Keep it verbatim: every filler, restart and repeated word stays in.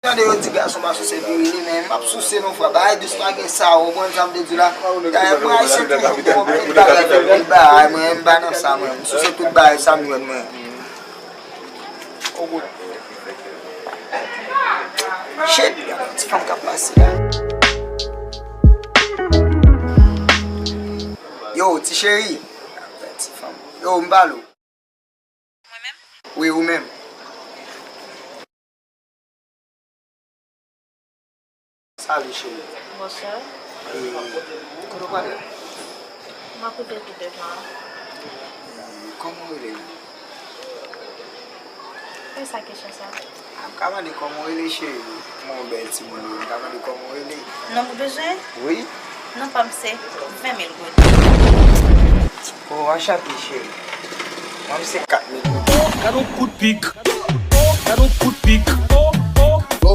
Tande yo di gason pa souse pirili, men m ap souse non frè. Bagay dous pa gen sa, ou konprann sa m vle di la? Dayè mwen ayisyen toujou gen yon pil bagay fè pil bagay, mwen m pa nan sa mwen. M souse tout bagay sa m jwenn mwen. Shit, gade yon ti fanm k ap pase la. Yo, ti cheri. Ti fanm. Yo, m pale w. Mwen menm? Wi, ou menm. Salut chérie. Bonsoir. E, kote w prale? M ap rive tou devan. E, kòman w rele? Ki sa kesyon sa? A, m ka mande kòman w rele cheri? Kòman w bèl timoun ou ye? M ka mande kòman w rele? Non, ou bezwen? Wi. Non pa m se ven mil goud. O, anchante cheri. Mwen m se kat mil goud. Gad yon kout pik. Gad yon kout pik.